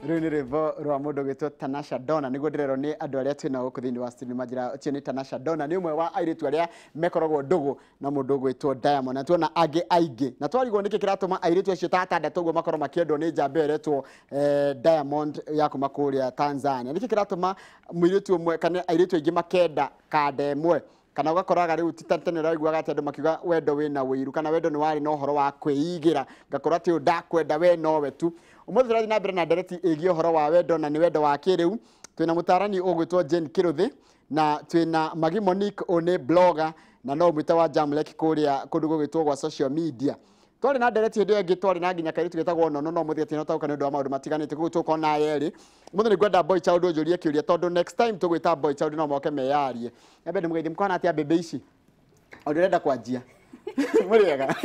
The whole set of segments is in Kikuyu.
Rĩu nĩ rwĩmbo rwa mũndũ ũgwĩtwo Tanasha Donna, nĩguo ndĩrerwo nĩ andũ arĩa twĩ nao gũkũ thĩinĩ wa studio manjĩra ũcio nĩ Tanasha Donna, nĩ ũmwe wa airĩtu arĩa mekoragwo ndũgũ na mũndũ ũgwĩtwo Diamond, na tuona angĩ aingĩ na twarigwo nĩkĩ kĩratũma airĩtu acio ta atandatũ ũguo makorwo makĩendwo nĩ njamba ĩyo ĩretwo Diamond ya kuma kũrĩa Tanzania. Nĩkĩ kĩratũma mũirĩtu ũmwe kana airĩtu aingĩ makenda kanda ĩmwe, kana ũgakoraga rĩu ti ta tene ũraiguaga atĩ andũ makiuga wendo wĩna ũiru kana wendo nĩ warĩ na ũhoro wa kwĩigĩra, ngakorwo atĩ ũyũ ndakwenda we nowe tu. Ũmũthĩ tũrathiĩ na mbere na ndereti ĩgiĩ ũhoro wa wendo na nĩ wendo wa kĩrĩu. Twĩna mũtaarani ũgwĩtwo Jane Kĩrũthĩ na twĩna Magi Monique, ũyũ nĩ blogger na no ũmwĩte wa Jamlek kũrĩa kũndũ gũgwĩtwo gwa social media. Twarĩ na ndereti hĩndĩ ĩyo ĩngĩ, twarĩ na nginya kairĩtu getagwo Nono, no mũthĩ atinahota gũka nĩ ũndũ wa maũndũ matiganĩte, koguo tũgũkorwo na aya erĩ. Ũmũthĩ nĩ ngwenda Boy Child ũnjũrie kĩũria, tondũ next time tũgwĩta Boy Child no moke meyarie. Nyambe ndĩmũgeithie, mũkwana atĩa mbembe ici? O ndĩrenda kwanjia. Mũrĩega?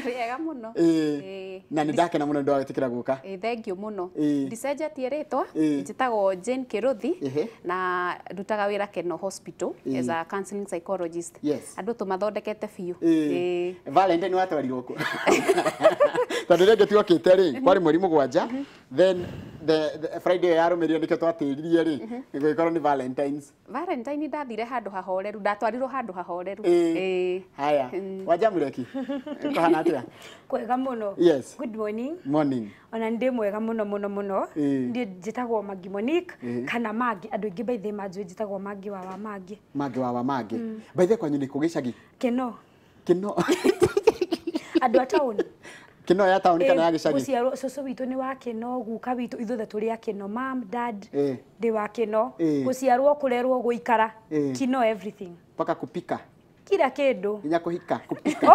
Wega mũno. Ĩĩ. Na nĩ ndakena mũno nĩ ũndũ wa gwĩtĩkĩra gũka. Ĩĩ, thank you mũno. Ĩĩ. Ndicenjetie rĩtwa. Ĩĩ. Njĩtagwo Jane Kĩrũthi na ndutaga wĩra Keno Hospital as a counseling psychologist. Andũ tũmathondekete biũ. Ĩĩ. Valentine watwarirwo kũ? Tondũ rĩngĩ tiokĩte rĩ, kwarĩ mweri 7, then the Friday ĩyo yarũmĩrĩire nĩkĩo twatĩririe rĩ, gũgĩkorwo nĩ Valentines. Valentine ndathire handũ hahoreru, ndatwarirwo handũ hahoreru. Ĩĩ. Haya, Wajamureki, kũhana atĩa? Kwega mũno. Yes. Good morning. Morning. Ona ndĩ mwega mũno mũno mũno. Ĩĩ. Ndiĩ njĩtagwo Magi Monique Ĩĩ. kana Magi, andũ aingĩ baithe manjũĩ njĩtagwo Magi wa Magi. Mangĩ wa mangĩ. Baithe kwanyu nĩ kũ gĩcagi? Kĩno. Kĩno. Andũ a taũni. Kĩno ya taũni kana ya gĩcagi? Gũciarwo cũcũ witũ nĩ wa Kĩno, guka witũ, ithuothe tũrĩ a Kĩno, mam, dad, Ĩĩ. ndĩ wa Kĩno. Ĩĩ. Gũciarwo, kũrerwo, gũikara. Ĩĩ. Kino everything. Mpaka kupika. Kila kĩndũ. Nginya kũhika, kupika.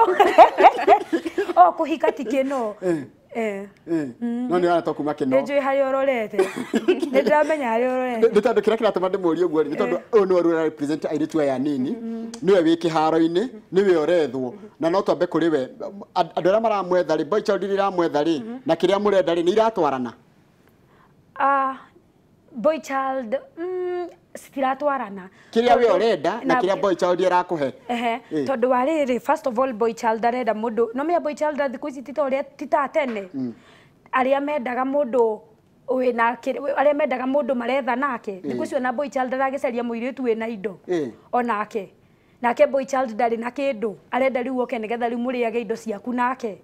Oh, kũhika ti Kĩno. Eh. No nĩ ona to kuma Kĩno. Nĩ njũĩ harĩa ũrorete. Nĩ ndĩramenya harĩa ũrorete. Nĩ tondũ kĩrĩa kĩratũma ndĩmũrie ũguo rĩ, nĩ tondũ ũyũ nĩwe ũra represent airĩtu aya nini, nĩwe wĩ kĩharo-inĩ, nĩwe ũrethwo, na no twambe kũrĩ we. Andũ arĩa maramwetha rĩ, boy child iria iramwetha rĩ, na kĩrĩa mũrenda rĩ, nĩ iratwarana? Ah, boy child citiratwarana. Kĩrĩa we ũrenda na kĩrĩa boy child arakũhe. Ehe, Ĩĩ. tondũ wa rĩrĩ, first of all, boy child arenda mũndũ no menya boy child thikũ ici ti ta ũrĩa ti ta tene arĩa mendaga mũndũ wĩna arĩa mendaga mũndũ maretha nake. Thikũ icio na boy child aragĩcaria mũirĩtu wĩna indo. Ĩĩ. Onake nake boy child ndarĩ na kĩndũ arenda, rĩu oke nĩgetha rĩu mũrĩage indo ciaku nake,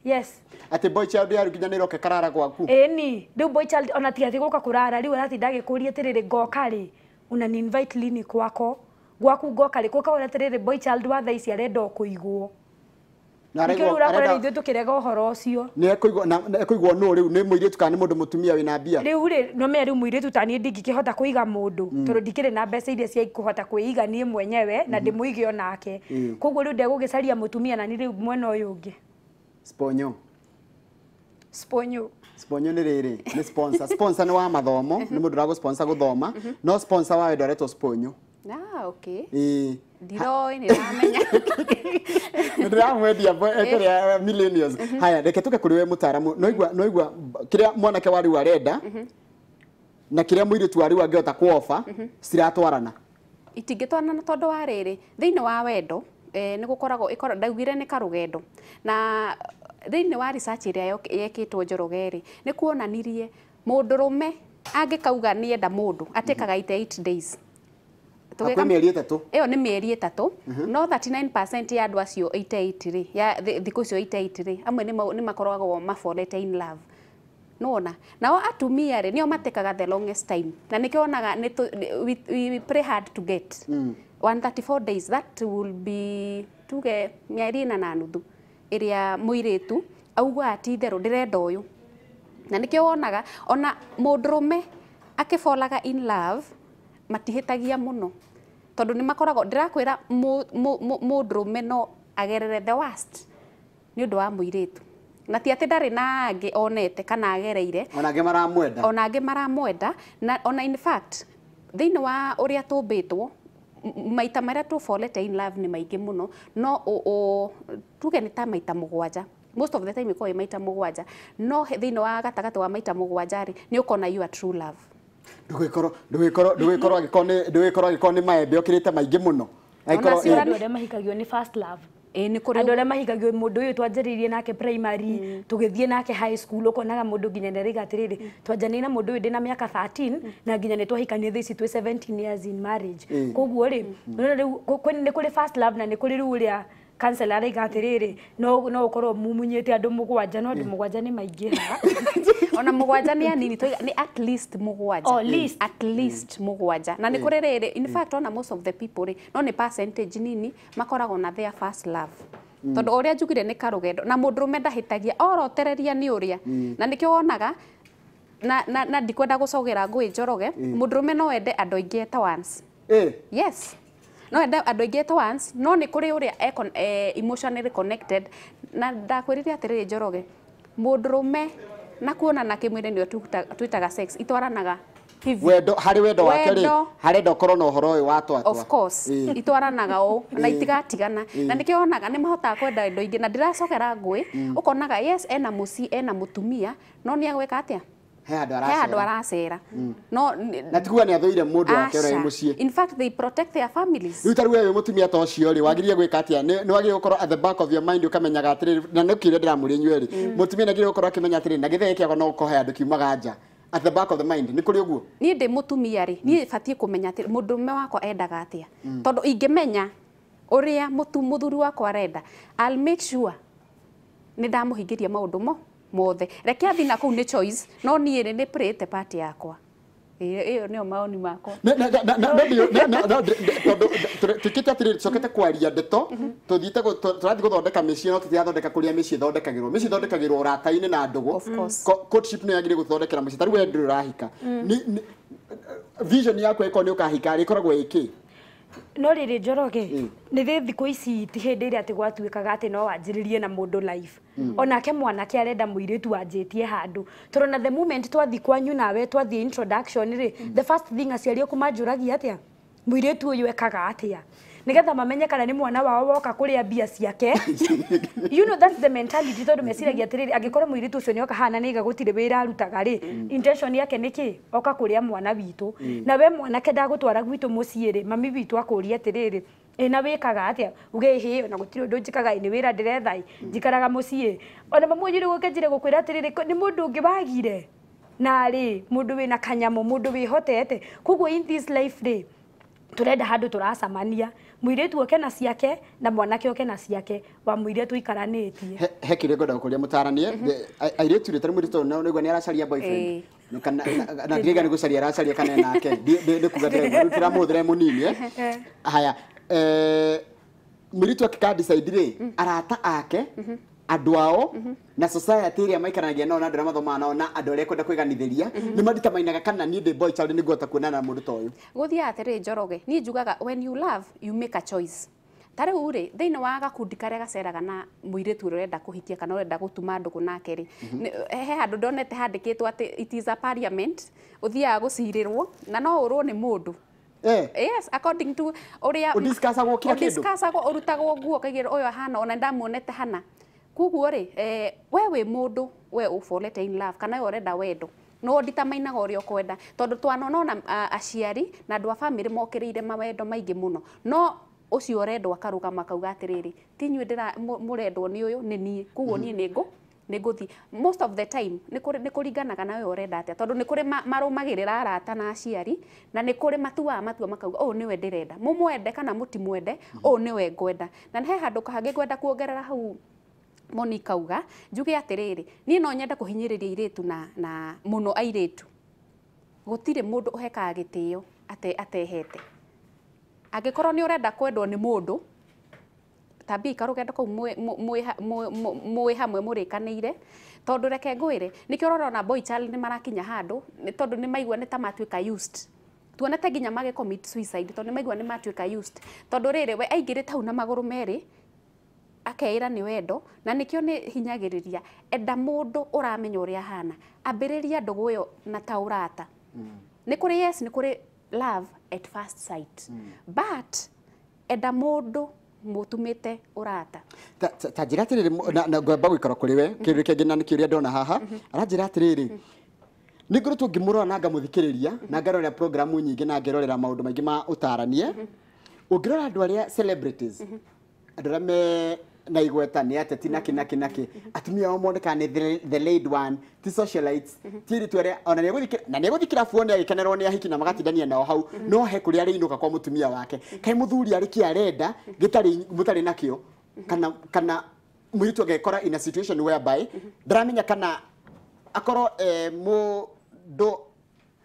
yes. Atĩ boy child yaru nginya nĩ ĩroke karara gwaku? Ĩni, rĩu boy child ona ti atĩ gũka kũrara, rĩu aratinda agĩkũria atĩrĩrĩ, ngoka rĩ, unani invite lini kwako, gwaku ngoka rĩ? Gũkauga atĩrĩrĩ, boy child wa thaa ici arenda o kũigwo. Na nĩkĩo araigwo rĩu ũrakora arenda ithuĩ tũkĩrega ũhoro ũcio. Nĩ ekũigwo na ekũigwo nũ rĩu, nĩ mũirĩtu kana nĩ mũndũ mũtumia wĩna mbia? Rĩu rĩ, no menya rĩu mũirĩtu ta niĩ ndingĩkĩhota kũiga mũndũ tondũ ndikĩrĩ na mbeca iria cia kũhota kwĩiga niĩ mwenyewe na ndĩmũige onake. Koguo rĩu ndegũgĩcaria mũtumia na niĩ rĩu mwena ũyũ ũngĩ. Sponyo. Sponyo. Sponyo nĩ rĩrĩ, nĩ sponsor. Sponsor nĩ wa mathomo, nĩ mũndũ ũragũ sponsor gũthoma, no sponsor wa wendo aretwo sponyo. Ah, okay. Ĩĩ. Ndiroĩ, nĩ ndamenya. Nĩ ndĩramwendia kĩrĩa millennials. Haya, reke tũke kũrĩ we mũtaaramu. Noigua kĩrĩa mwanake wa rĩu arenda na kĩrĩa mũirĩtu wa rĩu angĩhota kuofa ciratwarana? Itingĩtwarana tondũ wa rĩrĩ, thĩinĩ wa wendo nĩ gũkoragwo ndaugire nĩ karũgendo, na thĩinĩ wa research ĩrĩa yekĩtwo Njoroge rĩ, nĩ kuonanirie mũndũrũme angĩkauga nĩenda mũndũ atĩkaga 88 days. Hakuhĩ mĩeri 3. Ĩyo nĩ mĩeri 3, no 39% ya andũ acio 88 rĩ, ya thikũ icio 88 rĩ, amwe nĩ makoragwo mafolete in love. Nĩwona nao atumia rĩ, nĩo matekaga the longest time, na nĩkĩo wonaga nĩ we pray hard to get 134 days. That will be tuge mĩeri 4 na nuthu ĩrĩa mũirĩtu augaga ti itherũ ndĩrenda ũyũ. Na nĩkĩo wonaga ona mũndũrũme akĩbolaga in love matihĩtagia mũno, tondũ nĩ makoragwo, ndĩrakwĩra, mũndũrũme no agerere the worst nĩ ũndũ wa mũirĩtu, na ti atĩ ndarĩ na angĩ onete kana agereire. Ona angĩ maramwenda. Ona angĩ maramwenda, na ona in fact thĩinĩ wa ũrĩa tũmbĩtwo, maita marĩa tũfolete in love nĩ maingĩ mũno, no tuge nĩ ta maita 7. Most of the time ĩkoragwo ĩ maita 7, no thĩinĩ wa gatagatĩ wa maita 7 rĩ, nĩ ũkona your true love. Ndũgĩkorwo angĩkorwo nĩ maembe okĩrĩte maingĩ mũno. Angĩkorwo Ona Andũ arĩa mahikagio nĩ first love. Ĩĩ, nĩ kũrĩ Andũ arĩa mahikagio, mũndũ ũyũ twanjĩrĩirie nake primary, tũgĩthiĩ nake high school, ũkonaga mũndũ nginya nĩ araiga atĩrĩrĩ, twanjanĩire na mũndũ ũyũ ndĩna mĩaka 13 na nginya nĩ twahikanie thaa ici twĩ 17 years in marriage. Koguo rĩ, nĩwona rĩu nĩ kũrĩ first love na nĩ kũrĩ rĩu ũrĩa counselor araiga atĩrĩrĩ, no ũkorwo mumunyĩte andũ mũgwanja, no andũ mũgwanja nĩ maingĩha. Ona mũgwanja nĩ anini, twaiga nĩ at least mũgwanja. Oh, least. At least mũgwanja, na nĩ kũrĩ rĩrĩ, in fact ona most of the people rĩ, no nĩ percentage nini makoragwo na their first love, tondũ ũrĩa njugire nĩ karũgendo na mũndũrũme ndahĩtagia, orotereria nĩ ũrĩa, na nĩkĩo wonaga na ndikwenda gũcogera ngũĩ Njoroge, mũndũrũme no ende andũ aingĩ at once. Yes, no ende andũ aingĩ at once, no nĩ kũrĩ ũrĩa emotionally connected. Na ndakwĩrire atĩrĩrĩ Njoroge, mũndũrũme na kuonana kĩmwĩrĩ nĩyo twĩtaga sex, itwaranaga hivi. Wendo harĩ wendo wake rĩ, Wendo. harenda ũkorwo na ũhoro ũyũ wa twatwa. Of course, itwaranaga ũũ na itigatigana, na nĩkĩo wonaga nĩ mahotaga kwenda indo ingĩ, na ndiracogera ngũĩ, ũkonaga yes, ena mũciĩ, ena mũtumia, no nĩ agwĩka atĩa? He handũ He handũ aracera. Aracera no Na tiguga nĩ athũire mũndũ wake ũrĩa wĩ Aca. mũciĩ. In fact, they protect their families. Rĩu ta rĩu we wĩ mũtumia ta ũcio rĩ, wagĩrĩire gwĩka atĩa? Nĩ wagĩrĩire gũkorwo at the back of your mind ũkamenyaga atĩrĩrĩ, na nĩ kĩũria ndĩramũria inyuĩ erĩ, mũtumia nĩ agĩrĩire gũkorwo akĩmenya atĩrĩrĩ, na gĩthee kĩakwa no gũkorwo he handũ kiumaga nja, at the back of the mind, nĩ kũrĩ ũguo? Niĩ ndĩ mũtumia rĩ, niĩ batiĩ kũmenya atĩ mũndũrũme wakwa endaga atĩa, tondũ ingĩmenya ũrĩa mũthuri wakwa arenda, I'll make sure nĩ ndamũhingĩria maũndũ mo mothe. Reke athi na kũu, nĩ choice, no niĩ rĩ, nĩ playĩte part yakwa. Ĩyo nĩyo maoni makwa. Na tondũ tuĩkĩte atĩrĩrĩ, tũcokete kwaria ndeto, tũthiĩte tũrathiĩ gũthondeka mĩciĩ, no tũtirathondeka kũrĩa mĩciĩ ĩthondekagĩrwo. Mĩciĩ ĩthondekagĩrwo ũrata-inĩ na ndũgũ. Of course. Courtship nĩ yagĩrĩire gũthondekera mũciĩ. Ta rĩu we ndũrĩ ũrahika. Vision yaku ĩkorwo nĩ ũkahika rĩ, ĩkoragwo ĩkĩ? No rĩrĩ Njoroge, nĩ thĩ thikũ ici ti hĩndĩ ĩrĩa atĩ gwatuĩkaga atĩ no wanjĩrĩrie na mũndũ life. Onake mwanake arenda mũirĩtu wanjĩtie handũ, tondũ na the moment twathiĩ kwanyu nawe, twathiĩ introduction rĩ, the first thing aciari aku manjũragia atĩa, mũirĩtu ũyũ ekaga atĩa, nĩgetha mamenye kana nĩ mwana wao woka kũrĩa mbia ciake. You know, that's the mentality, tondũ meciragia atĩrĩrĩ, angĩkorwo mũirĩtu ũcio nĩoka hana nĩiga gũtirĩ wĩra arutaga rĩ, intention yake nĩ kĩ? Oka kũrĩa mwana witũ. Na we mwanake ndagũtwara gwitũ mũciĩ rĩ, mami witũ akũria atĩrĩrĩ, ĩ na wĩkaga atĩa? Uge hĩ, ona gũtirĩ ũndũ njĩkaga, ĩ nĩ wĩra ndĩretha, ĩ njikaraga mũciĩ. Ona mamu wanyu rĩ, gũke njĩre gũkwĩra atĩrĩrĩ, nĩ mũndũ ũngĩ wagire na rĩ, mũndũ wĩna kanyamũ, mũndũ wĩhotete. Koguo in this life rĩ, turenda handũ tũracamania, mũirĩtu oke na ciake na mwanake oke na ciake, wa mũirĩtu ikaranĩtie. He kĩũria ngwenda gũkũria mũtaranie. Airĩtu rĩ, tarĩ mũirĩtu ũyũ nĩguo nĩ aracaria boyfriend. Kana na ndiriga nĩ gũcaria aracaria kana nake, nĩ kuga ndĩraigua rĩu tũramũhũthĩra e mũnini, eh. Haya, mũirĩtu akĩka decide rĩ, arata ake, andũ ao na society ĩrĩa maikaranagia nao na andũ arĩa mathomaga nao na andũ arĩa ekwenda kwĩganithĩria nĩ maditamainaga kana niĩ ndĩ boy child nĩ ngũhota kuonana na mũndũ ta ũyũ. Gũthiaga atĩrĩrĩ Njoroge, niĩ njugaga when you love, you make a choice. Ta rĩu rĩ, thĩinĩ wa gakundi karĩa gaceraga na mũirĩtu ũrĩa ũrenda kũhikia kana ũrenda gũtuma ndũgũ nake rĩ, he handũ ndonete handĩkĩtwo atĩ it is a parliament, ũthiaga gũcirĩrwo na no ũrwo nĩ mũndũ. Yes, according to ũrĩa Ũdiscussagwo kila kĩndũ? Ũdiscussagwo, ũrutagwo nguo, ũkaigĩrwo ũyũ ahana, ona ndamuonete hana. Koguo rĩ, we wĩ mũndũ, we ũfallete in love kana we ũrenda wendo, no nditamainaga ũrĩa ũkwenda, tondũ twanona ona aciari na andũ a bamĩrĩ mokĩrĩire mawendo maingĩ mũno, no ũcio ũrendwo akarũgama akauga atĩrĩrĩ, ti inyuĩ mũrendwo nĩ ũyũ, nĩ niĩ, koguo niĩ nĩ ngũthiĩ. Most of the time nĩ kũringanaga na we ũrenda atĩa, tondũ nĩ kũrĩ marũmagĩrĩra arata na aciari, na nĩ kũrĩ matuaga matua makauga ũyũ nĩwe ndĩrenda, mũmwende kana mũtimwende, ũyũ nĩwe ngwenda. Na he handũ hangĩ ngwenda kuongerera hau Monica auga, njuge atĩrĩrĩ, niĩ no nyende kũhinyĩrĩria airĩtu na mũno airĩtu, gũtirĩ mũndũ ũhekaga gĩtĩo atehete. Angĩkorwo nĩ ũrenda kwendwo nĩ mũndũ, tambia ikarũgendo kau mwĩ hamwe mũrĩkanĩire, tondũ reke ngwĩre, nĩkĩo ũrona boy child nĩ marakinya handũ, nĩ tondũ nĩ maigua nĩ ta matuĩka used. Tuonete nginya magĩ commit suicide tondũ nĩ maigua nĩ matuĩka used, tondũ rĩrĩ, we aingĩrĩte hau na magũrũ merĩ, akeĩra nĩ wendo. Na nĩkĩo nĩ hinyagĩrĩria, enda mũndũ ũramenya ũrĩa ahana, ambĩrĩria ndũgũ ĩyo na ta ũrata. Nĩ kũrĩ, yes, nĩ kũrĩ love at first sight, but enda mũndũ mũtumĩte ũrata. Ta njĩra atĩrĩrĩ, na ngwamba gũikara kũrĩ we kĩũria kĩngĩ, na nĩ kĩũria ndona haha aranjĩra atĩrĩrĩ, nĩ ngoretwo ngĩmũrora na ngamũthikĩrĩria na ngarorera programu nyingĩ na ngerorera maũndũ maingĩ ma ũtaranie. Ũngĩrora andũ arĩa celebrities, andũ arĩa me na igweta nĩ ateti naki naki naki atumia ao monekaga nĩ the laid one, ti socialites, ti airĩtu arĩa ona nĩ na nĩ egũthiĩ kĩrabu one agĩkenerwo nĩ ahiki na magatindania nao hau, no he kũrĩa arĩinũka kwa mũtumia wake. Kaĩ mũthuri arĩ kĩ arenda gĩtarĩ mũtarĩ nakĩo, kana mũirĩtu agekora in a situation whereby ndaramenya kana akorwo mũndũ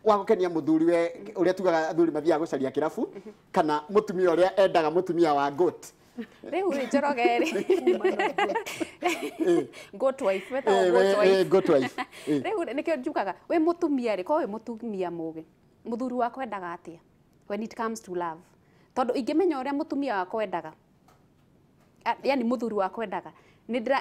wa gũkenia mũthuri we ũrĩa tugaga athuri mathiaga gũcaria kĩrabu, kana mũtumia ũrĩa endaga mũtumia wa goat. Rĩu rĩ Njoroge rĩ goat wife, wetagwo goat wife. Goat wife. Rĩu nĩkĩo njugaga wĩ mũtumia rĩ, korwo wĩ mũtumia mũgĩ, mũthuri wakwa endaga atĩa when it comes to love? Tondũ ingĩmenya ũrĩa mũtumia wakwa endaga, yani mũthuri wakwa endaga,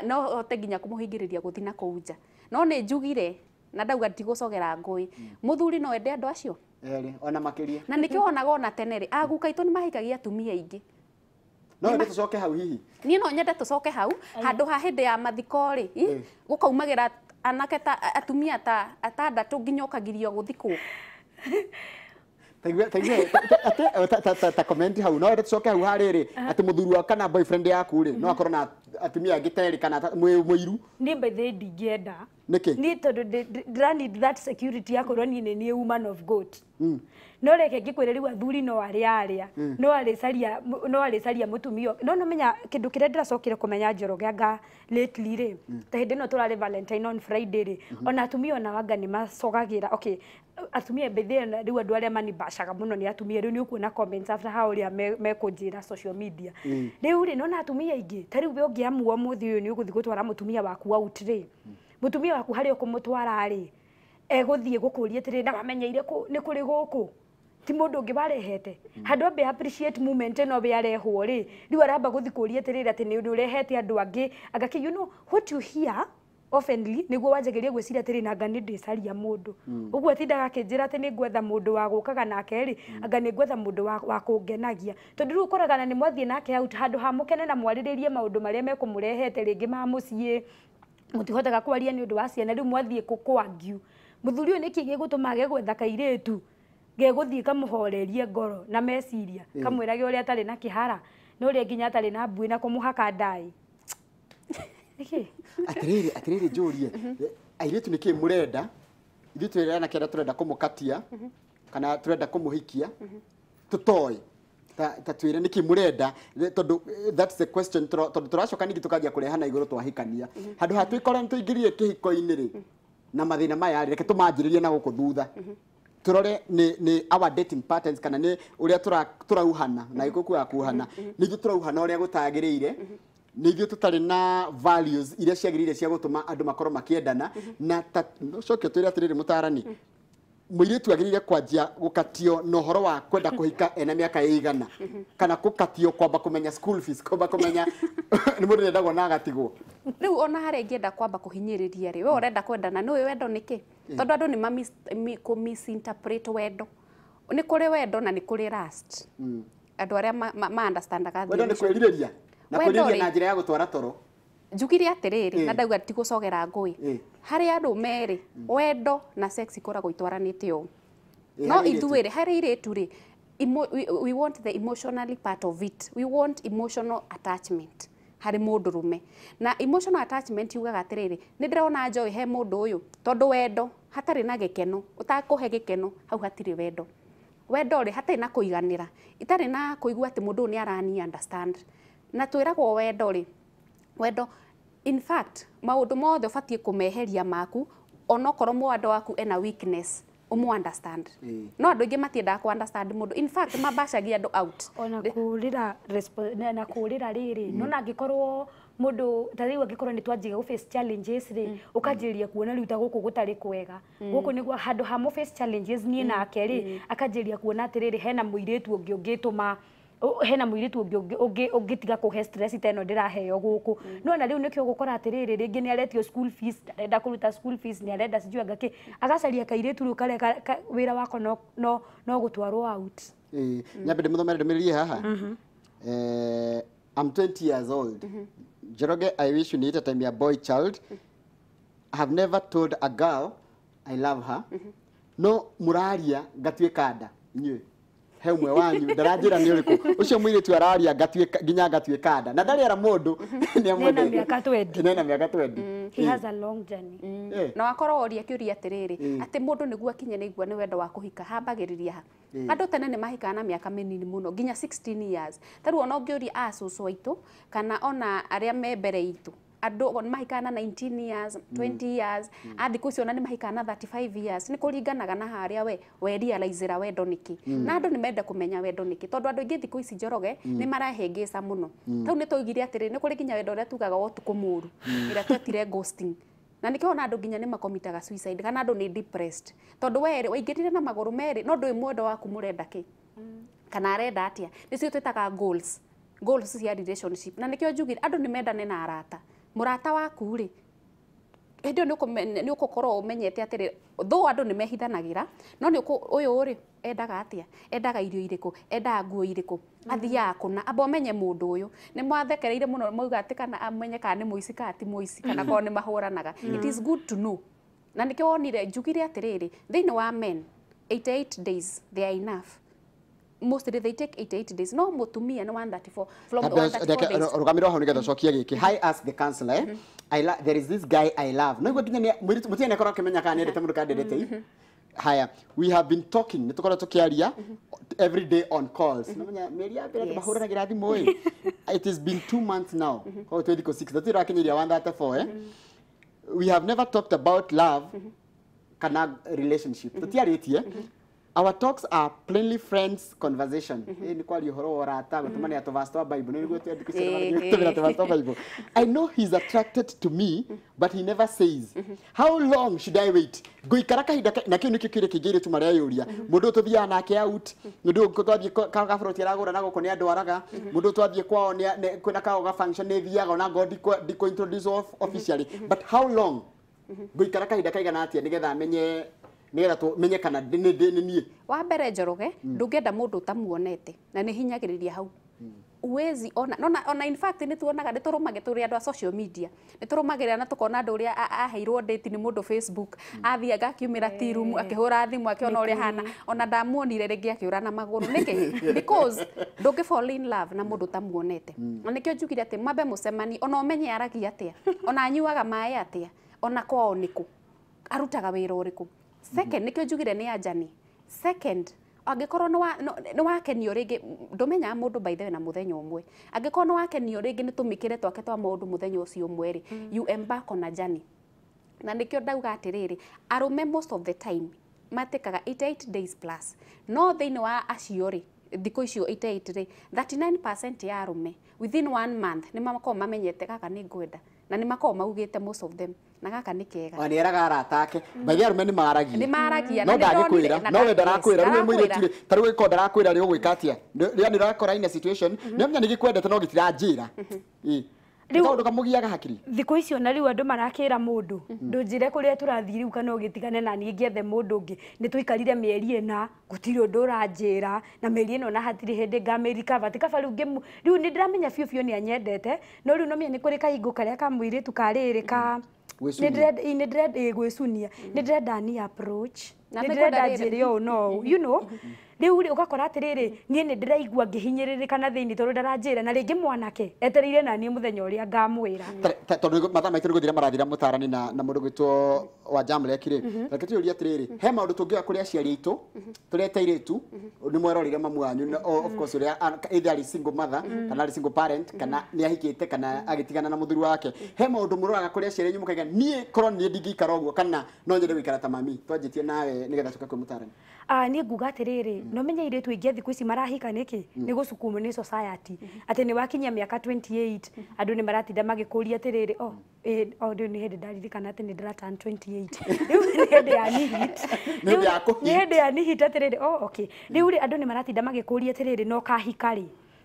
no hote nginya kũmũhingĩrĩria gũthiĩ na kũu nja. No nĩ njugire na ndauga ndigũcogera ngũĩ, mũthuri no ende andũ acio erĩ ona makĩria. Na nĩkĩo wonaga ona tene rĩ, aguka aitũ nĩ mahikagia atumia aingĩ. No nyende tũcoke hau hihi. Niĩ no nyende tũcoke hau handũ ha hĩndĩ ya mathiko rĩ, gũkaumagĩra anake ta atumia ta atandatũ nginya ũkagirio gũthikwo. Ta comment hau no nyende tũcoke hau harĩrĩ atĩ mũthuri wa kana boyfriend yaku rĩ no akorwo na atumia angĩ ta erĩ kana mũiru. Niĩ by the way ndingĩenda. Nĩkĩ? Niĩ tondũ ndĩra need that security yakorwo niĩ nĩ niĩ woman of God. No reke ngĩkwĩre rĩu athuri no arĩa arĩa no arĩcaria mũtumia. No nomenya kĩndũ kĩrĩa ndĩracokire kũmenya Njoroge anga lately rĩ, ta hĩndĩ ĩno tũrarĩ Valentine on Friday rĩ, ona atumia ona anga nĩ macogagĩra. Okay, atumia by the way rĩu andũ arĩa manibacaga mũno nĩ atumia. Rĩu nĩ ũkuona comments after how ũrĩa mekũnjĩra social media. Rĩu rĩ nona atumia aingĩ ta rĩu we ũngĩamua ũmũthĩ ũyũ nĩ ũgũthiĩ gũtwara mũtumia waku out rĩ, mũtumia waku harĩa ũkũmũtwara rĩ, egũthiĩ gũkũria atĩrĩ na wamenyeire nĩ kũrĩ gũkũ, ti mũndũ ũngĩ warehete. Handũ ambe appreciate moment ĩno we arehwo rĩ, rĩu aramba gũthiĩ kũria atĩrĩrĩ atĩ nĩ ũrehete andũ angĩ. Anga you know what you hear oftenly nĩguo wanjagĩria gwĩciria atĩrĩ na anga nĩ ndĩcaria mũndũ. Ũguo atindaga akĩnjĩra atĩ nĩ ngwetha mũndũ wa gũkaga nake rĩ, anga nĩ ngwetha mũndũ wa kũngenagia. Tondũ rĩu ũkoraga na nĩ mwathiĩ nake out handũ ha mũkene na mwarĩrĩrie maũndũ marĩa mekũmũrehete rĩngĩ ma mũciĩ, mũtihotaga kwaria nĩ ũndũ wa ciana, rĩu mwathiĩ kũargue. Mũthuri ũyũ nĩkĩ gĩgũtũma age gwetha kairĩtu gegũthiĩ kamũhorerie ngoro na meciria, kamwĩrage ũrĩa atarĩ na kĩhara na ũrĩa nginya atarĩ na mbuĩ na kũmũhaka ndaĩ. Nĩkĩ? Atĩrĩrĩ, atĩrĩrĩ njũrie, airĩtu nĩkĩ mũrenda? Ithuĩ twĩ anake arĩa tũrenda kũmũkatia kana tũrenda kũmũhikia tũtoĩ. Ta twĩre nĩkĩ mũrenda, tondũ that's the question, tondũ tũracoka ningĩ tũkanjia kũrehana igũrũ twahikania. Handũ ha twĩkore nĩtũingĩrire kĩhiko-inĩ rĩ na mathĩna maya rĩ, reke tũmanjĩrĩrie na gũkũ thutha. Turore ni our dating patterns kana nĩ ũrĩa tũrauhana na gĩkũ kuga kuhana, nĩ ithuĩ tũrauhana ũrĩa gũtagĩrĩire, nĩ ithuĩ tũtarĩ na values iria ciagĩrĩire cia gũtũma andũ makorwo makĩendana. Na coke twĩre atĩrĩrĩ mũtarani, mũirĩtu agĩrĩire kwanjia gũkatio na ũhoro wa kwenda kũhika ena mĩaka ĩigana, kana gũkatio kwamba kũmenya school fees, kwamba kũmenya nĩ mũndũ nĩendagwo na agatigwo. Rĩu ona harĩa ingĩenda kwamba kũhinyĩrĩria rĩ, we ũrenda kwendana nĩ ũĩ wendo nĩkĩ? Tondũ andũ nĩ kũ misinterpret wendo. Nĩ kũrĩ wendo na nĩ kũrĩ lust. Andũ arĩa ma understandaga wendo nĩ kwĩrirĩria na kwĩrirĩria na njĩra ya gũtwara toro. Njugire atĩrĩrĩ na ndauga ndigũcogera ngũĩ, harĩ andũ merĩ wendo na sex ikoragwo itwaranĩte ũũ. No ithuĩ rĩ, harĩ airĩtu rĩ, we want the emotionally part of it. We want emotional attachment harĩ mũndũrũme. Na emotional attachment yugaga atĩrĩrĩ, nĩ ndĩrona joy he mũndũ ũyũ, tondũ wendo hatarĩ na gĩkeno, ũtakũhe gĩkeno hau hatirĩ wendo. Wendo rĩ hatarĩ na kũiganĩra, itarĩ na kũigua atĩ mũndũ ũyũ nĩ arani understand. Na twĩragwo wendo rĩ, wendo in fact maũndũ mothe ũbatiĩ kũmeheria maku, onokorwo mwendwa waku ena weakness ũmũ understand. No andũ aingĩ matiendaga kũ understand mũndũ, in fact mabacagia andũ out. Ona kũrĩra na kũrĩra rĩrĩ, no angĩkorwo mũndũ ta rĩu angĩkorwo nĩ twanjia gũ face challenges rĩ, ũkanjĩrĩria kuona rĩu ta gũkũ gũtarĩ kwega, gũkũ nĩguo handũ ha mũ face challenges niĩ nake rĩ, akanjĩrĩria kuona atĩrĩrĩ hena mũirĩtu ũngĩ ũngĩtũma, hena mũirĩtu ũngĩ ũngĩtiga kũhe stress ta ĩno ndĩraheo gũkũ. No na rĩu nĩkĩo ũgũkora atĩrĩrĩ rĩngĩ nĩ aretio school fees, ndarenda kũruta school fees, nĩ arenda sijui anga kĩ, agacaria kairĩtu rĩu karĩa wĩra wako no gũtwarwo out. Nyambe ndĩmũthomere ndũmĩrĩri haha. I'm 20 years old. Njoroge, I wish you needed time your boy child. I have never told a girl I love her. No mũraria ngatuĩka nda inyuĩ. He ũmwe wanyu ndaranjĩra nĩ ũrĩkũ ũcio mũirĩtu araria ngatuĩka nginya ngatuĩka nda na ndarĩ ara mũndũ nĩ amwendete. Nena mĩaka 20. Nena mĩaka 20. He has a long journey. Na wakorwo woria kĩũria atĩrĩrĩ, atĩ mũndũ nĩguo akinye nĩ igua nĩ wendo wa kũhika hambagĩrĩria ha? Andũ tene nĩ mahikaga na mĩaka mĩnini mũno, nginya 16 years. Ta rĩu ona ũngĩũria acũcũ aitũ kana ona arĩa me mbere itũ, andũ nĩ mahikaga na 19 years, 20 years, a thikũ icio ona nĩ mahikaga na 35 years. Nĩ kũringanaga na harĩa we we realize-ra wendo nĩkĩ. Na andũ nĩ mende kũmenya wendo nĩkĩ, tondũ andũ aingĩ thikũ ici, Njoroge, nĩ marahĩngĩca mũno. Tau nĩ twaugire atĩrĩ, nĩ kũrĩ nginya wendo ũrĩa tugaga wa ũtukũ mũru, ĩrĩa twetire ghosting, na nĩkĩo ona andũ nginya nĩ makomitaga suicide kana andũ nĩ depressed, tondũ we waingĩrire na magũrũ merĩ no ndũĩ mwendo waku mũrenda kĩ kana arenda atĩa. Nĩcio twĩtaga goals cia relationship. Na nĩkĩo njugire andũ nĩ mendane na arata. Mũrata waku rĩ, hĩndĩ ĩyo nĩ ũgũkorwo ũmenyete atĩrĩ, though andũ nĩ mehithanagĩra, no nĩ ũyũ rĩ endaga atĩa, endaga irio irĩkũ, endaga nguo irĩkũ, athiaga kũna, amba ũmenye mũndũ ũyũ. Nĩ mwathekereire mũno mauga atĩ kana amenye kana nĩ mũici kana ti mũici, kana korwo nĩ mahũranaga. It is good to know. Na nĩkĩo wonire njugire atĩrĩrĩ, thĩinĩ wa men 88 days they are enough. Mostly they take 88 days, no mũtumia nĩ 134, from 134 days. Rugamĩrĩra hau nĩgetha ũcokie gĩkĩ. Hi, ask the counselor, eh? There is this guy I love. No nginya mũtumia nĩ akorwo akĩmenya kana nĩendete mũndũ kana ndendete. Haya, we have been talking, nĩ tũkoretwo tũkĩaria every day on calls. Nĩmenya mĩeri ya mbere andũ mahũranagĩra thimũ ĩ. It has been 2 months now, koguo twĩ thikũ 6, tũtirakinyĩria 134, eh? We have never talked about love kana relationship, tũtiarĩtie. Our talks are plainly friends conversation. Nĩ kwaria ũhoro wa ũrata, gũtũmanĩra tũverse twa Bible, nĩ nĩguo tũmĩra tũverse twa Bible. I know he's attracted to me, but he never says. How long should I wait? Ngũikara kahinda na kĩu nĩkĩo kĩũria kĩngĩ airĩtu mareyũria. Mũndũ ũyũ tũthiaga nake out, mũndũ ũyũ twathiĩ gaburoti aragũra na gũkũ nĩ andwaraga, mũndũ ũyũ twathiĩ kwao kwĩna kago function nĩ thiaga ona ngorwo ndikũ introduce officially, but how long? Ngũikara kahinda kaigana atĩa nĩgetha amenye, nĩgetha tũmenye kana nĩ niĩ? Wa mbere, Njoroge, ndũngĩenda mũndũ ũtamuonete, na nĩ hinyagĩrĩria hau uwezi ona ona in fact nĩ tuonaga, nĩ tũrũmage tũrĩ andũ a social media, nĩ tũrũmagĩrĩra na tũkona andũ ũrĩa aheirwo date nĩ mũndũ Facebook, athiaga akiumĩra tea room, akĩhũra thimũ, akĩona ũrĩa hana, ona ndamuonire rĩngĩ akĩũra na magũrũ. Nĩkĩ? Because ndũngĩ fall in love na mũndũ ũtamuonete. Na nĩkĩo njugire atĩ mwambe mũcemanie, ona ũmenye aragia atĩa, ona anyuaga maĩ atĩa, ona kwao nĩkũ, arutaga wĩra ũrĩkũ. Second, nĩkĩo njugire nĩ anjani. Second, angĩkorwo nĩ wakenio rĩngĩ, ndũmenyaga mũndũ by the way na mũthenya ũmwe, angĩkorwo nĩ wakenio rĩngĩ nĩ tũmĩkĩre twake twa maũndũ mũthenya ũcio ũmwe rĩ, you embark on a journey. Na nĩkĩo ndauga atĩrĩrĩ, arũme most of the time matĩkaga 88 days plus, no thĩinĩ wa acio rĩ, thikũ icio 88 rĩ, 39% ya arũme within one month nĩ makoragwo mamenyete gaka nĩ ngwenda, na nĩ makoragwo maugĩte, most of them, na gaka nĩ kega. Ona nĩ eraga arata ake. Baithe arũme nĩ maragia. Nĩ maragia. No na nĩ ndangĩkwĩra. ndonire- No we ndarakwĩra. Rĩu Ndarakwĩra. mũirĩtu rĩ, ta rĩu ĩkorwo ndarakwĩra rĩ, ũgwĩka atĩa? Rĩrĩa nĩ ũrakora in a situation nĩ amenya nĩ gĩkwendete no gĩtiranjĩra. Ĩ. Rĩu- Kaũndũ kamũgiaga hakiri. Thikũ icio na rĩu andũ marakĩra mũndũ, ndũnjĩre kũrĩa tũrathiĩ rĩu kana ũgĩtigane na niĩ ngĩethe mũndũ ũngĩ. Nĩ tũikarire mĩeri 4, gũtirĩ ũndũ ũranjĩra, na mĩeri ĩno na hatirĩ hĩndĩ ngamĩrikava. Ti kaba rĩu rĩu nĩ ndĩramenya biũ biũ nĩ anyendete, no rĩu no menya nĩ kũrĩ kahingo karĩa ka mũirĩtu ka rĩrĩ ka Gwĩcunia. nĩ ndĩrenda ĩ, nĩ ndĩrenda ĩ, gwĩcunia, nĩ ndĩrenda ni approach, Na nĩ nĩ ndĩrenda kwenda rĩrĩ. njĩre ũũ no ũũ, rĩu rĩ ũgakora atĩrĩrĩ, niĩ nĩ ndĩraigua ngĩhinyĩrĩrĩka na thĩinĩ tondũ ndaranjĩra, na rĩngĩ mwanake etereire na niĩ mũthenya ũrĩa ngamwĩra. Tondũ mathaa maitũ nĩ gũthira marathira, mũtarani na mũndũ gwĩtwo wa Jamlek rĩ, reke tũyũrie atĩrĩrĩ, he maũndũ tũngĩoya kũrĩ aciari aitũ tũrĩa ta airĩtu? Nĩ mwerorire mamu wanyu na of course ũrĩa either arĩ single mother kana arĩ single parent kana nĩ ahikĩte kana agĩtigana na mũthuri wake. He maũndũ mũroraga kũrĩ aciari anyu mũkaiga, niĩ korwo niĩ ndingĩikara ũguo kana no nyende gũikara ta mami? Twanjĩtie nawe nĩgetha tũke kwĩ mũtarani. Ah, niĩ nguga atĩrĩrĩ, no menye airĩtu aingĩ a thikũ ici marahika nĩkĩ? Nĩ gũcukumwo nĩ society, atĩ nĩ wakinyia mĩaka 28, andũ nĩ maratinda magĩkũria atĩrĩrĩ, oh, oh, rĩu nĩ hĩndĩ ndaririkana atĩ nĩ ndĩraturn 28, rĩu nĩ hĩndĩ ya nihit. Nĩ hĩndĩ ya kũhit. Nĩ hĩndĩ ya nihit atĩrĩrĩ, oh, okay, rĩu rĩ andũ nĩ maratinda magĩkũria atĩrĩrĩ, no kahika rĩ?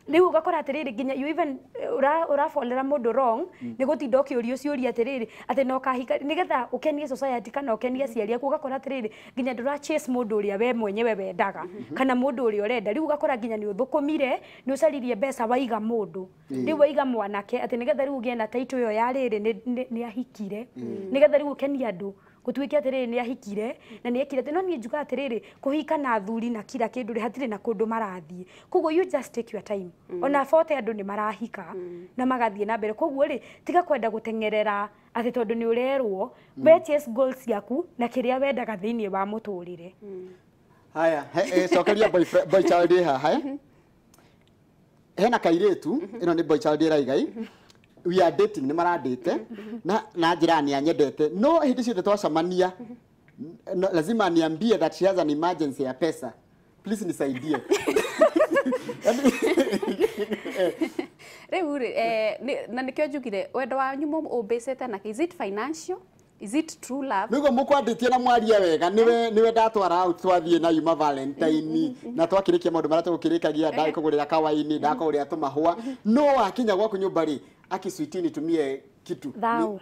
Rĩu ũgakora atĩrĩrĩ, nginya you even ũrabolera mũndũ wrong nĩ gũtinda ũkĩũrio ciũria atĩrĩrĩ, atĩ no kahika, nĩgetha ũkenie society kana ũkenie aciari aku. Ũgakora atĩrĩrĩ, nginya ndũra chase mũndũ ũrĩa we mwenyewe wendaga kana mũndũ ũrĩa ũrenda. Rĩu ũgakora nginya nĩ ũthũkũmire, nĩ ũcaririe mbeca, waiga mũndũ, rĩu waiga mwanake atĩ nĩgetha rĩu ũgĩe na title ĩyo ya rĩrĩ nĩ ahikire, nĩgetha rĩu ũkenie andũ. Gũtuĩke atĩrĩrĩ nĩ ahikire na nĩ ekire no niĩ njugaga atĩrĩrĩ kũhika na athuri na kila kĩndũ rĩ hatirĩ na kũndũ marathiĩ. Koguo you just take your time. Ona 40 andũ nĩ marahika na magathiĩ na mbere. Koguo rĩ tiga kwenda gũteng'erera atĩ tondũ nĩ ũrerwo we chase goals ciaku na kĩrĩa wendaga thĩinĩ wa mũtũrĩre. Haya, cokeria boy child haha. Hena kairĩtu, ĩno nĩ boy child ĩraigai. We are dating, nĩ maradate na njĩra nĩ anyendete. No hĩndĩ ciothe twacemania no, lazima niambie that she has an emergency ya pesa. Please nisaidie. Rĩu rĩ na nĩkĩo njugire wendo wanyu ũmbĩcĩte na is it financial? Is it true love? Nĩguo mũkwandĩtie na mwaria wega niwe ndatwara out twathiĩ na yuma Valentine na twakĩrĩkia maũndũ marĩa tũgũkĩrĩkagia ndakũgũrĩra kawaini ndakũgũrĩra tũmahũa no wakinya gwaku nyũmba rĩ aki sweetie nitumie kitu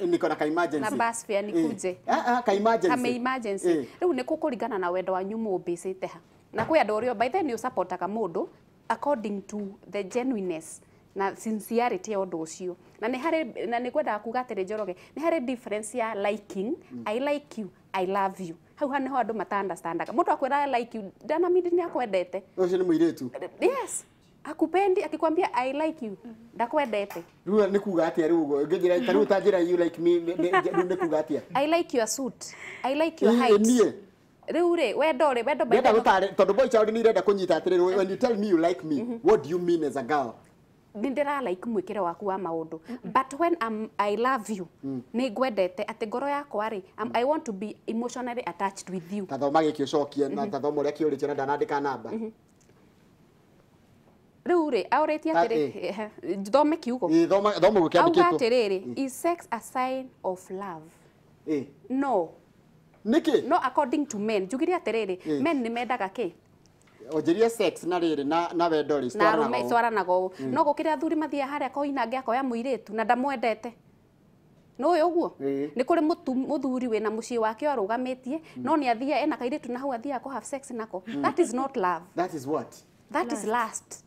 niko na ka emergency na bus fare nikuje ka emergency kame emergency rĩu nĩ kũkũringana na wendo wanyu mũmbĩcĩte ha na kwĩ andũ ũrĩa by then nĩ ũsupportaga mũndũ according to the genuineness na sincerity ya ũndũ ũcio na nĩ harĩ na nĩ kwendaga kuga atĩrĩ Njoroge nĩ harĩ difference ya liking. I like you, I love you. Hau niho andũ mata understandaga mũndũ akwĩra I like you ndanamindi nĩ akwendete ũcio nĩ mũirĩtu. Yes, akupendi akikwambia I like you ndakwendete. Rĩu nĩ kuga atĩa rĩu ũguo ngĩnjĩra ta rĩu ta njĩra you like me rĩu nĩ kuga atĩa? I like your suit, I like your height. Rĩu rĩ wendo rĩ wendo ndenda gũtarĩ tondũ boy child nĩ irenda kũnyita atĩrĩrĩ when you tell me you like me what do you mean as a girl? Nĩ ndĩra like mwĩkĩre waku wa maũndũ but when I love you nĩ ngwendete atĩ ngoro yakwa rĩ I want to be emotionally attached with you. Ta thoma gĩkĩ ũcokie na ta thoma ũrĩa kĩũrĩtie na ndanandĩka namba. Rĩu rĩ aũrĩtie atĩrĩ thome kiugo. Thoma ũguo kĩandĩkĩtwo. Auga atĩrĩrĩ is sex a sign of love? No. Nĩkĩ? No according to men njugire atĩrĩrĩ men nĩ mendaga kĩ? Onjeria sex na rĩrĩ na wendo rĩ citwaranaga ũũ no gũkĩrĩ athuri mathiaga harĩa koinange akoya mũirĩtu na ndamwendete nũĩ ũguo nĩ kũrĩ mũthuri wĩna mũciĩ wake arũgamĩtie no nĩ athiaga ena kairĩtu na hau athiaga kũ have sex nako. That is not love. That is what? That is lust.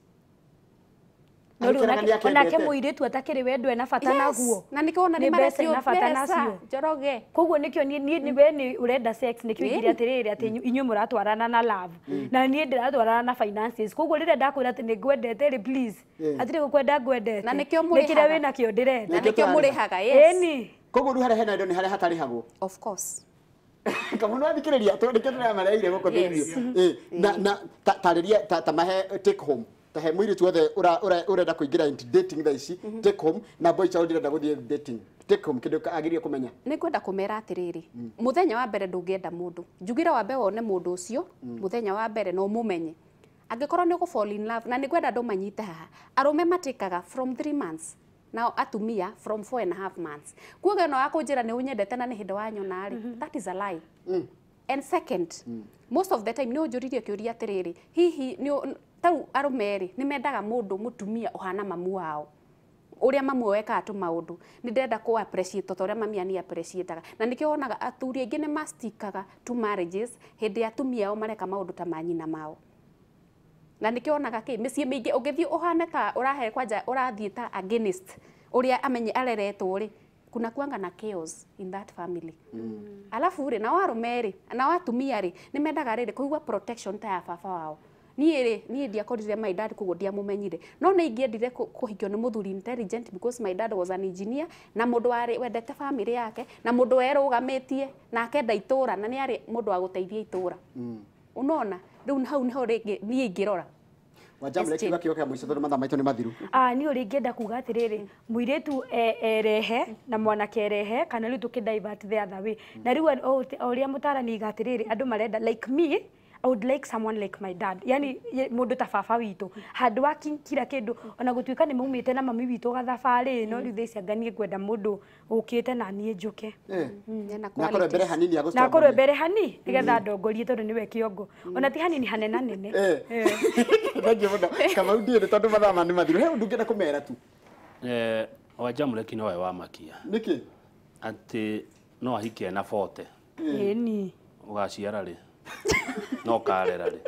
No rĩu onake mũirĩtu atakĩrĩ wendo ena bata naguo na nĩkĩo wona nĩ maretio mbeca Njoroge. Koguo nĩkĩo niĩ we nĩ ũrenda sex nĩkĩo igire atĩrĩrĩ atĩ inyuĩ mũratwarana na love na niĩ ndĩratwarana na finances. Koguo rĩrĩa ndakwĩra atĩ nĩ ngwendete rĩ please hatirĩ gũkwenda ngwendete na nĩkĩo mũrĩhaga nĩ kĩrĩa wĩnakĩo ndĩrenda na nĩkĩo mũrĩhaga. Yes. Ĩni koguo rĩu harĩa hena wendo nĩ harĩa hatarĩhagwo. Of course. Kamũndũ athikĩrĩria tondũ nĩkĩo tũramareire gũkũ thĩinĩ na tarĩria ta mahe take home tahe mwiritu wothe urenda kuingira into dating thaa ici take home na boy child urenda guthie dating take home kindu agirie kumenya. Nĩ ngwenda kũmera atĩrĩrĩ mũthenya wa mbere ndũngĩenda mũndũ njugire wambe wone mũndũ ũcio mũthenya wa mbere na ũmũmenye angĩkorwo nĩ ũgũ fall in love na nĩ ngwenda andũ manyite haha arũme matĩkaga from 3 months nao atumia from 4.5 months kuoga no akũnjĩra nĩ ũnyendete na nĩ hĩndĩ wanyona rĩ that is a lie. And second most of the time nĩ ũnjũririe kĩũria atĩrĩrĩ hihi nĩ tau arũme rĩ nĩ mendaga mũndũ mũtumia ũhana mamu wao ũrĩa mamu wekaga tu maũndũ nĩ ndĩrenda kũ appreciate ta ũrĩa mami ani appreciate-aga na nĩkĩo wonaga athuri aingĩ nĩ mastikaga to marriages hĩndĩ atumia ao mareka maũndũ ta ma nyina mao na nĩkĩo wonaga kĩ mĩciĩ mĩingĩ ũngĩthiĩ ũhane ta ũrahe kwanja ũrathiĩ ta against ũrĩa amenye areretwo rĩ kuna kuanga na chaos in that family. Alafu rĩ nao arũme rĩ nao atumia rĩ nĩ mendaga rĩrĩ kũigua protection ta ya baba wao. Niĩ rĩ niĩ ndiakorire my dad koguo ndiamũmenyire no nĩ ingĩendire kũhikio nĩ mũthuri intelligent because my dad was an engineer na mũndũ warĩ wendete family yake na mũndũ werũgamĩtie na akenda itũra na nĩ arĩ mũndũ wa gũteithia itũra. Unaona rĩu hau nĩho rĩngĩ niĩ ingĩrora Wajamle kiuga kĩo kĩa mũico tondũ mathaa maitũ nĩ mathiru. Niĩ ũrĩa ingĩenda kuga atĩrĩrĩ mũirĩtu erehe na mwanake erehe kana rĩu tũkĩ divert the other way na rĩu o ũrĩa mũtarani iga atĩrĩrĩ andũ marenda like me I would like someone like my dad. Yani mundu ta baba witũ handũ wa kila kĩndũ ona gũtuĩka nĩ maumĩte na mami witũ gathabarĩ no rĩu thaa ici anga niĩ ngwenda mũndũ ũkĩte na niĩ njũke na akorwo mbere hanini na akorwo mbere hani nĩgetha ndongorie tondũ nĩwe kĩongo ona ti hanini hanena nene. Thank you mũno Kamau ndiĩ tondũ mathaa nĩ mathiru he ũndũ ũngĩenda kũmera tu. Wajamuleki nowe wamakia nĩkĩ atĩ no ahikie na 40 ĩni ũgaciara rĩ no karera rĩ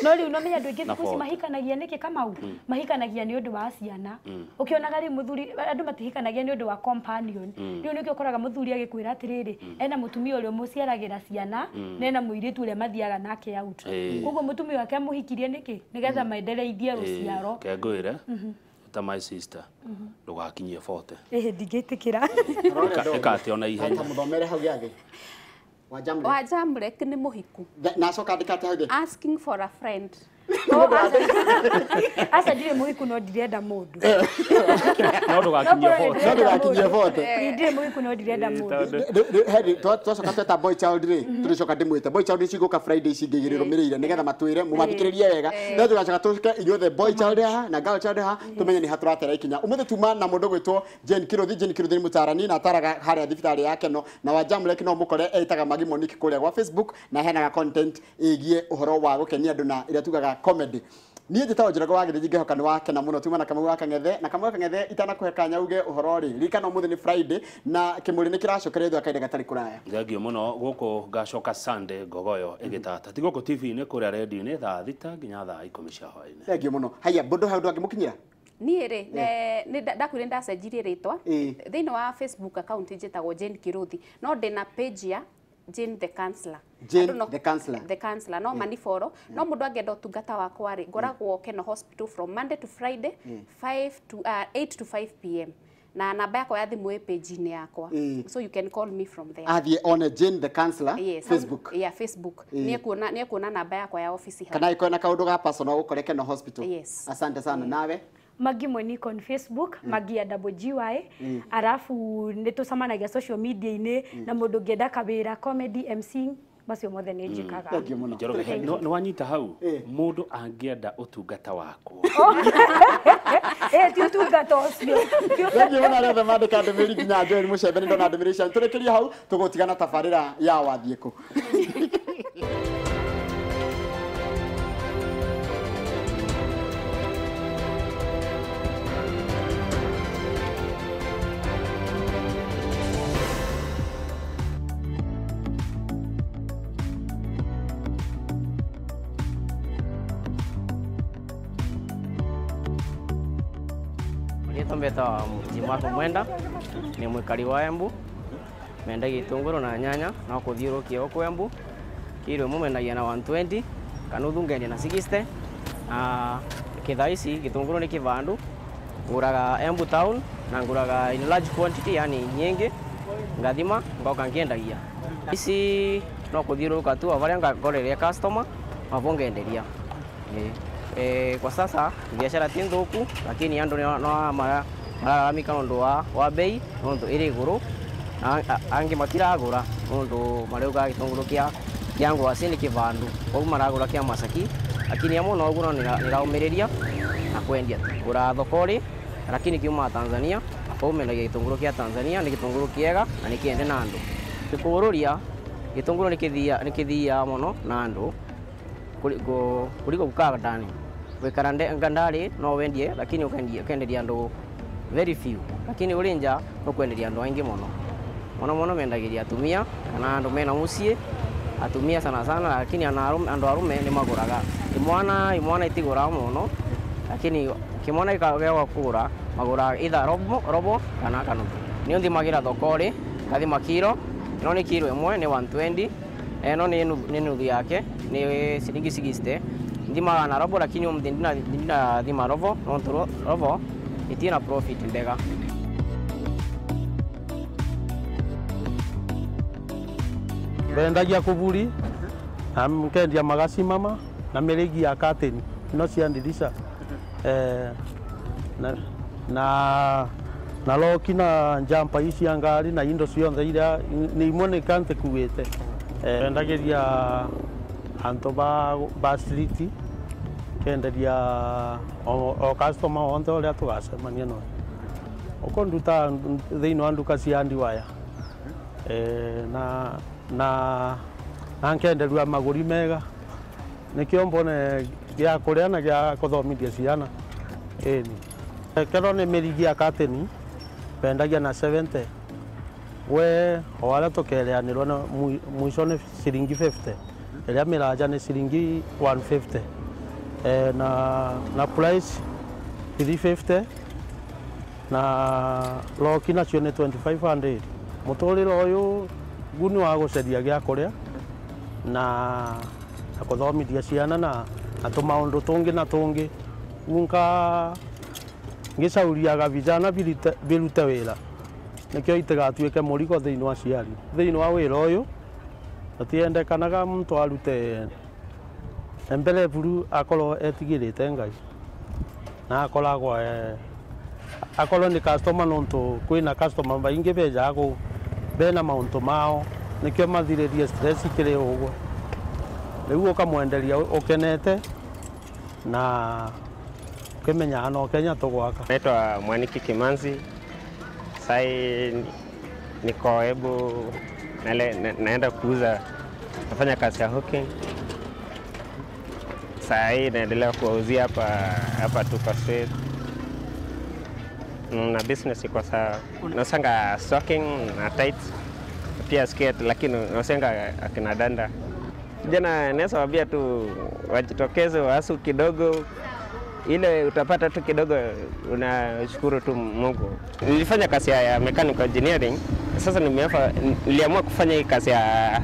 No rĩu no menya andũ aingĩ Na thikũ ici 40. mahikanagia nĩkĩ Kamau? Mahikanagia nĩ ũndũ wa ciana. Ũkĩonaga rĩu mũthuri andũ matihikanagia nĩ ũndũ wa companion. Rĩu nĩkĩo ũkoraga mũthuri agĩkwĩra atĩrĩrĩ, ena mũtumia ũrĩa ũmũciaragĩra ciana na ena mũirĩtu ũrĩa mathiaga nake out. Koguo mũtumia wake amũhikirie nĩkĩ? Nĩgetha maendereithie rũciaro. Kengwire ta my sister ndugakinyie 40. Ĩhĩ, ndingĩtĩkĩra. Ĩka atĩ ona ihenya. Ta mũthomere hau gĩathĩ. Wa Jamlek. Wa Jamlek nĩ mũhiku. Na acoka andĩka atĩ hau thĩ. Asking for a friend. Aca ndirĩ mũhiku no ndirenda mũndũ. No ndũgakinyie 40. No ndũgakinyie 40. Ndirĩ mũhiku no ndirenda mũndũ. Heri twacoka tweta boy child rĩ, tũrĩcoka ndĩmwĩte boy child cigũka Friday ici ingĩ igĩrĩ rũmĩrĩire nĩgetha matwĩre mũmathikĩrĩrie wega. No tũgacoka tũke inyuothe boy child haha na girl child haha tũmenye nĩ ha tũratera ikinya. Ũmũthĩ tuma na mũndũ gwĩtwo Jane Kiruthi. Jane Kiruthi nĩ mũtarani na ataraga harĩa thibitarĩ ya Keno, na wa Jamlek no mũkore etaga Magi Monique kũrĩa gwa Facebook na heanaga content ĩgiĩ ũhoro wa gũkenia andũ na ĩrĩa tugaga comedy. Niĩ njĩtagwo Njoroge wa Gĩthĩnji, ngĩhoka nĩ wakena mũno. Tuma na Kamau wa Kang'ethe, na Kamau wa Kang'ethe itanakũhe kanya uge ũhoro rĩ, ririkana ũmũthĩ nĩ Friday na kĩmũrĩ nĩ kĩracokererio thutha kahinda gatarĩ kũraya. Thengio mũno. Gũkũ ngacoka Sunday ngogoyo ĩgĩtata ti gũkũ TV-inĩ, kũrĩa radio-inĩ thaa 6 nginya thaa 10 cia hwaĩ-inĩ. Thengio mũno. Haya, mbũndũ he ũndũ angĩmũkinyĩra? Niĩ rĩ, nĩ ndakwĩrire ndacenjirie rĩtwa. Thĩinĩ wa Facebook account njĩtagwo Jane Kiruthi, no ndĩna page ya Jane the Counselor. Jane the Counselor. The Counselor, no mani follow. No mũndũ angĩenda ũtungata wakwa rĩ, ngoragwo Keno Hospital from Monday to Friday 5 to 8 to 5 pm, na namba yakwa ya thimũ ĩ page-inĩ yakwa, so you can call me from there. Athiĩ one Jane the Counselor. Yes. Facebook. Yeah, Facebook. Nĩekuona namba yakwa ya office hau. Kana ĩkorwo na kaũndũ ga personal gũkore Keno Hospital. Yes. Asante sana. Nawe? Magi Monique on Facebook, Magi ya double GY. Arafu nĩ tũcemanagia social media-inĩ na mũndũ ũngĩenda kawĩra comedy, MC, macio mothe nĩ njĩkaga. Thengio mũno. Njoroge, nĩ wanyita hau, mũndũ angĩenda ũtungata wakwa. Ti ũtungata ũcio. Thengio mũno arĩa othe mandĩka ndũmĩrĩri nginya Joel Mũcembe nĩ ndona ndũmĩrĩri cianyu. Tũrĩkĩrie hau tũgũtigana tabarĩra ya wathiĩ kũ. Mbeta Jimako Mwenda ni mwikari wa Embu, mendagia itunguru na nyanya na kuthiurukia gũkũ Embu. Kiro ĩmwe mendagia na 120 kana nuthu ngendia na 60. Na kithaa ici gĩtũngũrũ nĩ kĩbandu, ngũraga Embu town na ngũraga in large quantity, yani nyingi, ngathima ngoka ngĩendagia. Ici no kuthiũrũrũka tu o harĩa ngakoreria customer mabo ngenderia. Kwa sasa biashara ti nthuku, lakini andu no maralalamika nondu wa bei nondu iri iguru, angi matiragura nondu marauga gitunguru kia ngwaci ni kibandu, koguo maragura kia Masaki, lakini amwe no uguo niraumiriria na kwendia ngura thokori, lakini kiuma Tanzania, koguo mendagia gitunguru kia Tanzania ni gitunguru kiega na ni kiende na andu. Gikururia gitunguru ni kithia muno na andu kuliko gukaa ndani. Gwikara ngandari no wendie, lakini ukenderia andu very few, lakini uri nja no kwenderia andu aingi muno muno muno. Mendagiria atumia kana andu mena mucii, atumia sana sana, lakini andu arume ni maguraga. Imwana itiguraga muno, lakini kimwana gikagwa kugura maguraga either robo kana kanuthu. Ni nthimagira thokori ngathima kiro, ino ni kiro imwe ni 120, eno ni nuthu yake ni ciringi 60. Nthimaga na robo, lakini umuthi ndinathima robo nontu robo itina profit mbega. Bendagia kuburi na nkendia magaci mama na mĩrĩngi ya curtain ino cia ndirisha, na loki na njampa ici cia ngari na indo ciothe iria nĩ imwe nĩ kante kuĩte. Bendagiria antu ba street, kenderia o customer onthe ũrĩa tũgacemania nao. Uko nduta thĩinĩ wa nduka cia ndiwaya, na nkenderia magũri mega, nĩkĩo mbone gĩa kũrĩa na gĩa kũthomithia ciana. Ĩni kerwo nĩ mĩrigi ya curtain bendagia na 70, we o arĩa tũkereanĩrwo na mũico nĩ ciringi 50, ĩrĩa mĩranja nĩ ciringi 150. na price 350 na loki nacio nĩ 2500. Mũtũrĩre ũyũ guni wa gũcaria gĩa kũrĩa na kũthomithia ciana na tũmaũndũ tũngĩ na tũngĩ. Nka ngĩcauriaga vijana birute wĩra nĩkĩo itigatuĩke mũrigo thĩinĩ wa ciari. Thĩinĩ wa wĩra ũyũ gũtiendekanaga mũndũ arute mbere buru akorwo etigĩrĩte Ngai na akoragwo akorwo nĩ customer nontu kwĩna customer baingĩ bejaga kũu bena maũndũ mao nĩkĩo mathirĩrie stress ikĩrĩ ũguo. Rĩu ũkamwenderia ũkenete na ukimenya no Kenya tugwaka. Naitwa Mwaniki Kimanzi. Sai niko Embu naenda kuuza, nafanya kazi ya hawking. Sai naendelea kuwauzia hapa tu kwa street. Na business iko sawa. Nausanga stocking na tight pia skirt, lakini nausanga akina danda. Vijana naweza waambia tu wajitokeze wasu kidogo, ile utapata tu kidogo unashukuru tu Mungu. Nilifanya kazi ya mechanical engineering, sasa niliamua kufanya hii kazi ya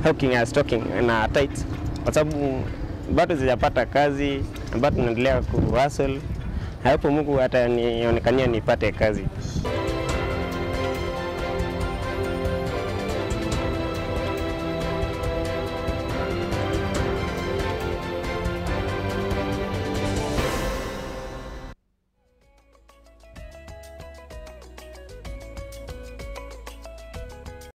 hawking ya stocking na tight kwa sababu bado sijapata kazi, bado naendelea kuhustle. Hapo Mungu atanionekania nipate kazi.